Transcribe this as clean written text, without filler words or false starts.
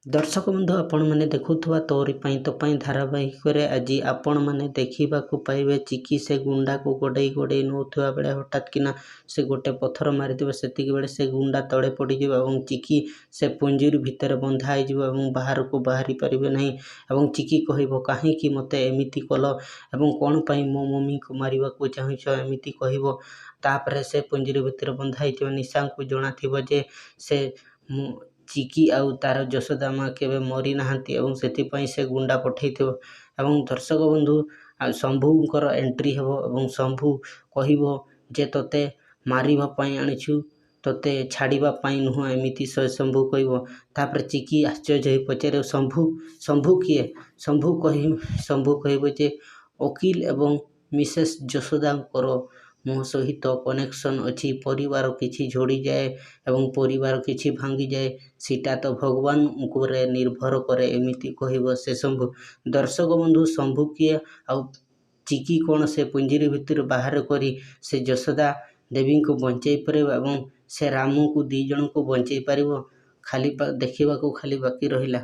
ଦର୍ଶକ ବନ୍ଧୁ, ଆପଣମାନେ ଦେଖୁଥିବା ତୋରି ପାଇଁ ତୋ ପାଇଁ ଧାରାବାହିକରେ ଆଜି ଆପଣମାନେ ଦେଖିବାକୁ ପାଇବେ, ଚିକି ସେ ଗୁଣ୍ଡାକୁ ଗୋଡ଼େଇ ଗୋଡ଼େଇ ନେଉଥିବା ବେଳେ ହଠାତ୍ କିନା ସେ ଗୋଟେ ପଥର ମାରିଦେବ। ସେତିକି ବେଳେ ସେ ଗୁଣ୍ଡା ତଳେ ପଡ଼ିଯିବ ଏବଂ ଚିକି ସେ ପଞ୍ଜୁରୀ ଭିତରେ ବନ୍ଧା ହେଇଯିବ ଏବଂ ବାହାରକୁ ବାହାରି ପାରିବେ ନାହିଁ। ଏବଂ ଚିକି କହିବ, କାହିଁକି ମୋତେ ଏମିତି କଲ ଏବଂ କ'ଣ ପାଇଁ ମୋ ମମିଙ୍କୁ ମାରିବାକୁ ଚାହୁଁଛ, ଏମିତି କହିବ। ତାପରେ ସେ ପଞ୍ଜୁରୀ ଭିତରେ ବନ୍ଧା ହେଇଥିବା ନିଶାଙ୍କୁ ଜଣାଥିବ ଯେ ସେ ଚିକି ଆଉ ତାର ଯଶୋଦା ମା କେବେ ମରିନାହାନ୍ତି ଏବଂ ସେଥିପାଇଁ ସେ ଗୁଣ୍ଡା ପଠେଇଥିବ। ଏବଂ ଦର୍ଶକ ବନ୍ଧୁ, ଆଉ ଶମ୍ଭୁଙ୍କର ଏଣ୍ଟ୍ରି ହେବ ଏବଂ ଶମ୍ଭୁ କହିବ ଯେ ତୋତେ ମାରିବା ପାଇଁ ଆଣିଛୁ, ତୋତେ ଛାଡ଼ିବା ପାଇଁ ନୁହଁ, ଏମିତି ସେ ଶମ୍ଭୁ କହିବ। ତାପରେ ଚିକି ଆଶ୍ଚର୍ଯ୍ୟ ହେଇ ପଚାରିବ, ଶମ୍ଭୁ, ଶମ୍ଭୁ କିଏ? ଶମ୍ଭୁ କହିବ ଯେ ଓକିଲ ଏବଂ ମିସେସ୍ ଯଶୋଦାଙ୍କର ମୋ ସହିତ କନେକ୍ସନ୍ ଅଛି। ପରିବାର କିଛି ଯୋଡ଼ିଯାଏ ଏବଂ ପରିବାର କିଛି ଭାଙ୍ଗିଯାଏ, ସେଇଟା ତ ଭଗବାନ ଉପରେ ନିର୍ଭର କରେ, ଏମିତି କହିବ ସେ ଶମ୍ଭୁ। ଦର୍ଶକ ବନ୍ଧୁ, ଶମ୍ଭୁ କିଏ ଆଉ ଚିକି କ'ଣ ସେ ପଞ୍ଜୁରୀ ଭିତରୁ ବାହାର କରି ସେ ଯଶୋଦା ଦେବୀଙ୍କୁ ବଞ୍ଚେଇ ପାରିବ ଏବଂ ସେ ରାମକୁ ଦୁଇ ଜଣଙ୍କୁ ବଞ୍ଚେଇ ପାରିବ, ଖାଲି ଦେଖିବାକୁ ଖାଲି ବାକି ରହିଲା।